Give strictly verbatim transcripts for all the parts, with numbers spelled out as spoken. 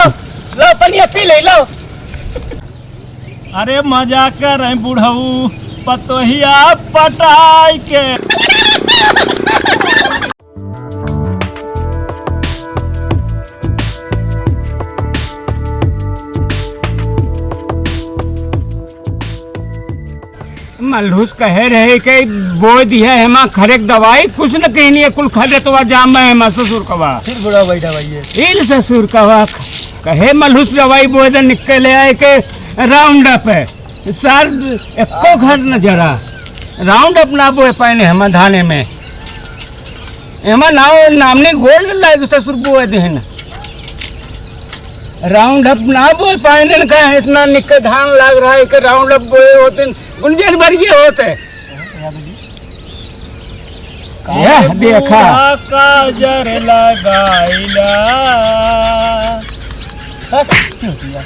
लो, पनिया पी ले, लो। अरे मजाक करइ बुढ़ऊ, पतोहिया पटाइ के। मलहूस कहे रहे कि बोइ दिहे हेमा खरेक दवाई, कुछ न कहनी है, कुल खदेतवा जाम है हेमा ससुर कवा। फिर बुढ़ा बैठा भाई ये। इल ससुर कवा कहे मलहूस दवाई बोइ दे, निकले आए के राउंडअप है। सार एको घर न जरा, राउंडअप ना बोइ पाइने हेमा धाने में। एमा नाव नामनी गोल्ड लाग ससुर बोइ देहन। राउंडअप ना बोइ पाइने का, इतना निक धान लाग रहा है कि राउंडअप बोए होते, गुंजन भर गए होते। यह देखा। बूढ़ा काजर लगाइला। हट, चूतिया।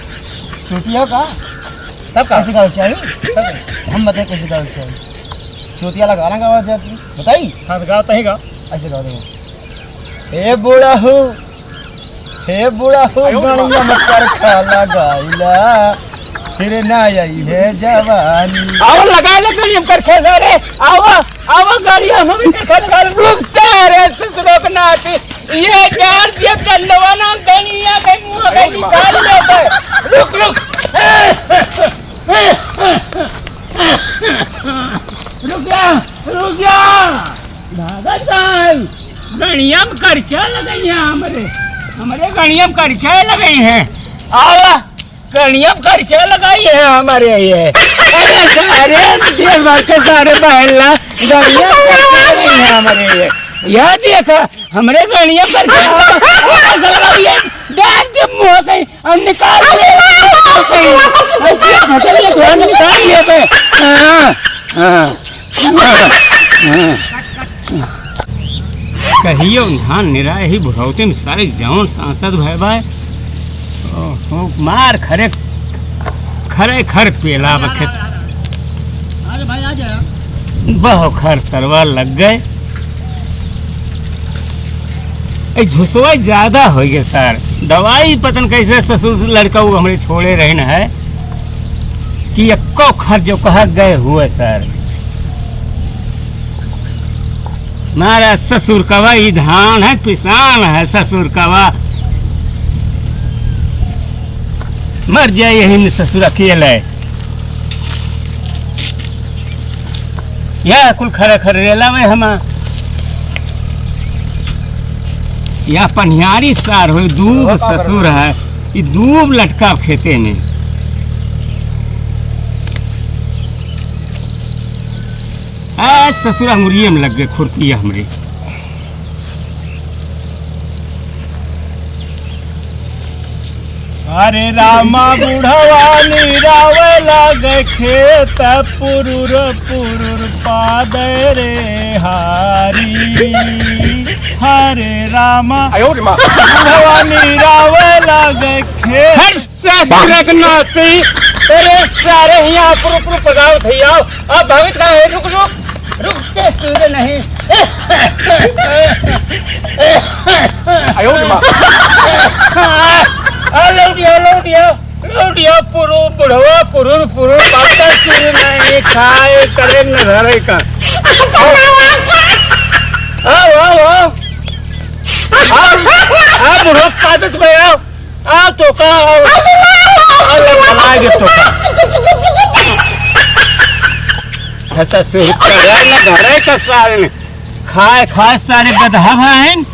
चूतिया का? तब का? कैसे गाँव चाहिए? तब का? हम बताएं कैसे गाँव चाहिए। चूतिया लगा ना गाँव जाती। बताई? हाँ, तो गाँव तहीं गाँव। ऐसे गाँव देखो। ए बूढ़ा हो, हे बुढ़ऊ, गणिया में करखा लगाइला, फिर ना आई है जवानी। आओ, लगाइला गणिया में करखा सारे, आओ, आओ, गणिया में भी करखा लगा, रुक सारे, ससुरो के नाती, ये डार दिया चंदवा ना, गणिया के मुंह के निकाल लेते, रुक, रुक। रुक जा, रुक जा। भागत आई। गणिया में करखा लगई है हमरे, हमरे गणिया में करखा लगई है। आवा, गणिया में करखा लगई है हमरे ये। अरे सारे देश भर के सारे बहला गणिया में करखा लगई है हमरे ये। यह देखा, हमरे गणिया में करखा। आवा, आवा, साला ये डार दे मुंह कहीं। अब निकाल ले, निकाल ले, निकाल ले, थोड़ा निकाल ले बे। हाँ, हाँ, हाँ, हाँ। कहियो धान निराए ही बुढ़ौती में सारे जौन सांसद भय बाय। ओहो, मार खरे, खरे खर पेला बखे। अरे भाई, आ जा। बहु खर सरवा लग गए। ए, झुसवा ज्यादा होइ गए सार। दवाई पतन कैसे ससुर लड़का वो हमरे छोड़े रहे न है कि एक्को खर जो कहा गए हुए सार। मारा ससुर कवा ई धान है, पिसान है ससुर कवा। मर जाए यही में ससुर अकेले। या कुल खरे खरे रेला में हम। या पनियारी सार होई, दूब ससुर है, ई दूब लटका खेते में। आ ससुरा मुरिये में लग गए खुरपिया हमरे। अरे रामा बुढ़वा निरावे लागे खेत पुरुर पुरुर पादे रे हारी। हरे रामा आयो रे माँ। बुढ़वा निरावे लागे खेत। हट ससुरक नाती। अरे सारे हियाँ पुरुर पुरुर पगावत है आओ। अब भगत का है, रुक रुक। रुक ससुर नहीं। आयो रे माँ। आ, लौटिया, लौटिया, लौटिया, पुरु, बुढ़वा, पुरुर, पुरुर, बाता सुर नहीं खाए, करे न धरे का। आओ, आओ, आओ, आओ। आओ, आओ, बुढ़वा, पादत में आओ। आ तोका, आ, आ, लंगड़ा के तोका। हंसा से उठा है ना, घरे का सारे ने। खाए, खाए सारे गदहा भाइन।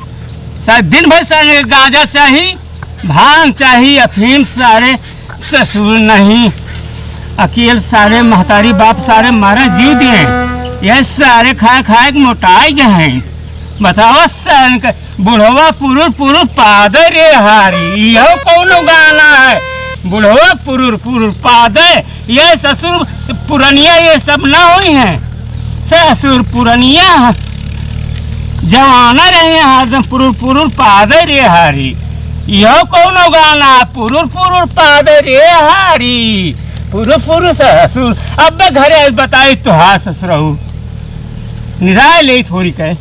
सारे दिन भर सारे गांजा चाही, भांग चाही, अफीम सारे ससुर नहीं। अकेल सारे महतारी बाप सारे मारे जीव दिए। यह सारे खाए, खाए के मोटाई गए हैं। बताओ सारे के बुढ़वा पुरुर पुरुर पादे रे हारी, इहो कौनो गाना है? बुढ़वा पुरुर पुरुर पादे, ये ससुर पुरनिया ये सब ना होई हैं। ससुर पुरनिया जवाना रहे हैं हरदम पुरुर पुरुर पादे रे हारी, इहो कौनो गाना? पुरुर पुरुर पादे रे हारी, पुरुर पुरुर ससुर। अब घरे बताई तोहार ससुरहू निराय ले थोड़ी कहे।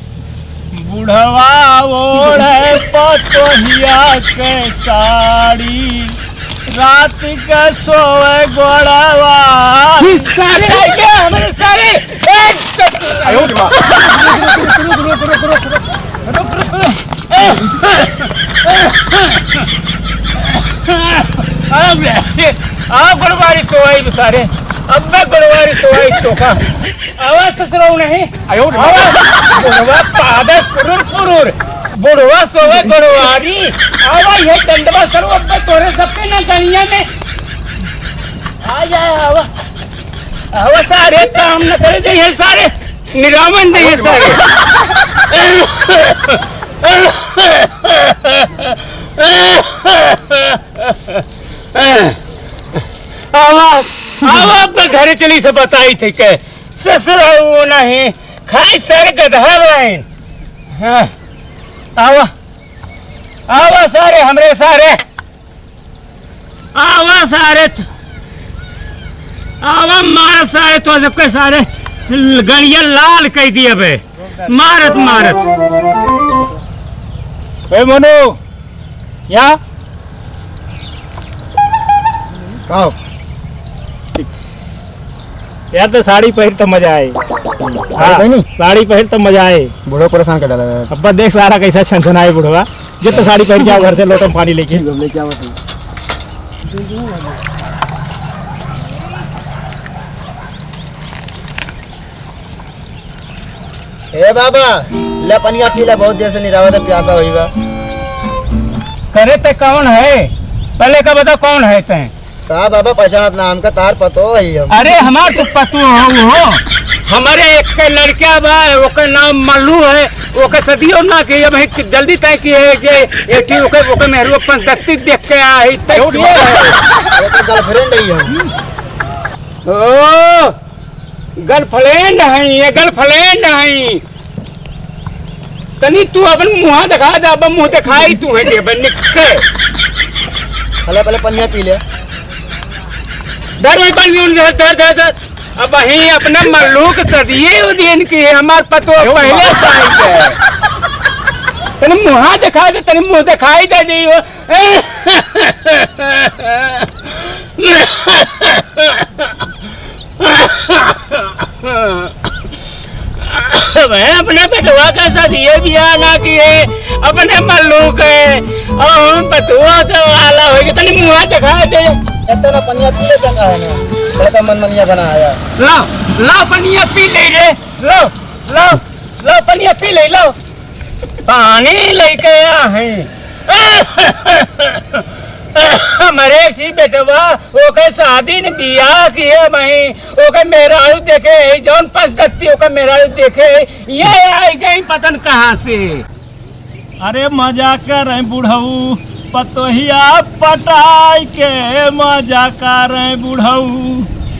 बुढ़वा ओढ़े पतोहिया के साड़ी, रात के सोवे गोड़वा। हिस्सा खाइए हमरे सारे। ए, आयो रे माँ। रुक, रुक, रुक, रुक, रुक, रुक, रुक, रुक। अब, अब गुरुवारी सोवाई सारे, अब मैं गुरुवारी सोवाई तोका। आवा ससुरऊ नहीं। आयो रे आवा, बुढ़वा पादर पुरुर पुरुर। बुढ़वा सोवे गुरुवारी। आवा ये डंडवा सरू अब तोरे सबके ना गलिया में। आ जाए आवा। आवा सारे काम न करे दे ये सारे। निरावन दे ये सारे। आवा, आवा अपने घरे चली थे बताई थे के। ससुरऊ नहीं। खाई सारे गधा लाइन। हाँ। आवा। आवा सारे हमरे सारे। आवा सारे त-, आवा मार सारे तो सबके सारे गलिया लाल कइ दिए बे। मारत मारत। ए मोनू, यहाँ का हो? यार, तो साड़ी पहिर त मजा आए। साड़ी हाँ, पहिनी? साड़ी पहिर त मजा आए। बूढ़ो परेशान कर डाला है। अब्बा देख सारा कैसा छनछनाए बुढ़वा। जे तो साड़ी पहिर के आओ घर से, लोटा में पानी लेके। ठीक है, लेके आओ तुम। ए बाबा, ले पनिया पी ले, बहुत देर से निरावत है, प्यासा होई बा। करे ते कौन है? पहले का बता कौन है ते? का बाबा, पहचानत ना हमका, तार पतो है हम। अरे हमार तो पतो हो, वो हमरे एक लड़का बा, ओकर नाम मल्लू है, ओकर सदियो ना कि अब है कि जल्दी तय किए है कि एठी ओकर, ओकर मेहरू अपन दत्ती देख के आ है, तय किए है। अरे तो girlfriend है हम। ओ, girlfriend है, ये girlfriend है। तनी तू अपन मुँह दिखा दे, अब मुँह दिखाई तू है दे, बन निकले। पहले, पहले पनिया पी ले। धर भाई पानी, उन धर, धर, धर, धर। अब वहीं अपने मल्लू के सदिये उदियन की है, हमार पतो पहले से आई है। तनी मुँह दिखा दे, तनी मुँह दिखाई दे दी हो। मैं अपने बेटवा का शादी ये बियाह ना किए, अपने मल्लू के, और हम बतुआ तो आला होइगे, तनी मुँह दिखा दे। इतना पनिया पिए जगह है ना, बड़ा मन मनिया बना आया। लाओ, लाओ पनिया पी ले रे, लाओ, लाओ, लाओ पनिया पी ले, लाओ। पानी लेके आ हैं। हमरे एक ठी बेटवा, ओके शादी न बियाह किए वहीं, ओके मेहरारू देखे है, जौन पाँच दत्ती ओके मेहरारू देखे है, ये आई गई पतन कहाँ से? अरे मजा करें बुढ़ऊ, पतोहिया पटाई के मजा करें बुढ़ऊ।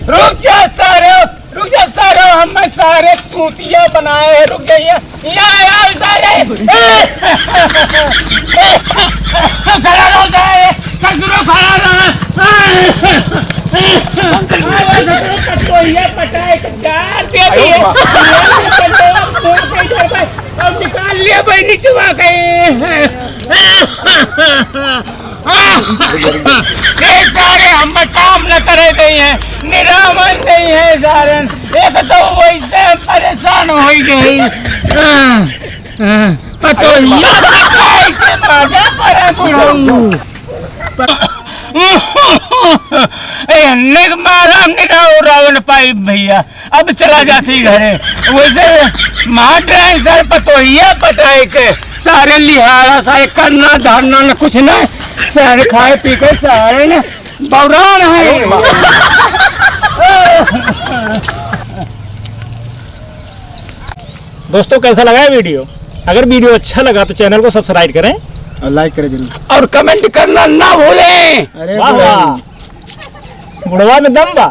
रुक जा सारे, रुक जा सारे, हम सारे चूतिया बनाए हैं, रुक जाइए। या, या, सारे। खड़ा रहो सारे, ससुरो खड़ा रहो। पतोहिया पटाई के गार दे दिए। अब निकाल लिया भाई, निचवा गए। ये सारे हम काम न करे गई हैं, निरावन नहीं है सारे। एक तो वैसे परेशान हो गई। पतोहिया पटाई के मजा करे बुढ़ऊ। ए, निक मारा निराव रावन पाई भैया। अब चला जाती घरे। वैसे मार रहे हैं सर, पतोहिया पटाए के, सारे लिहाड़ा, सारे करना धरना न कुछ न, सारे खाए पी के सारे न बौरान है। दोस्तों, कैसा लगा है वीडियो? अगर वीडियो अच्छा लगा तो चैनल को सब्सक्राइब करें और like करें जरूर। और कमेंट करना ना भूलें। अरे वाह, वाह। बुढ़वा में दम बा।